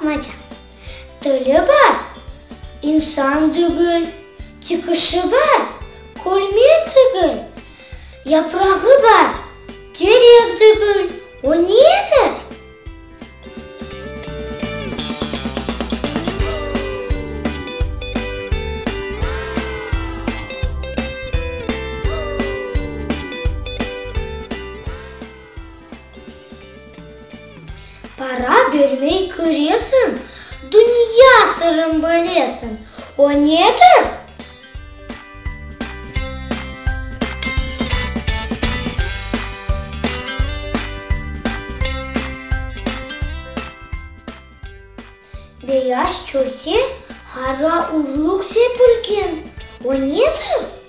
Tapmaca. Tili bar, insan tügül, Tikişi bar, kölmek tügül, Yaprağı bar, terek tügül, O nedir? Para bermey kiresiñ, Dünya sırın bilesiñ, O nedir? Beyaz çölde qara urluq sepilgen, O nedir?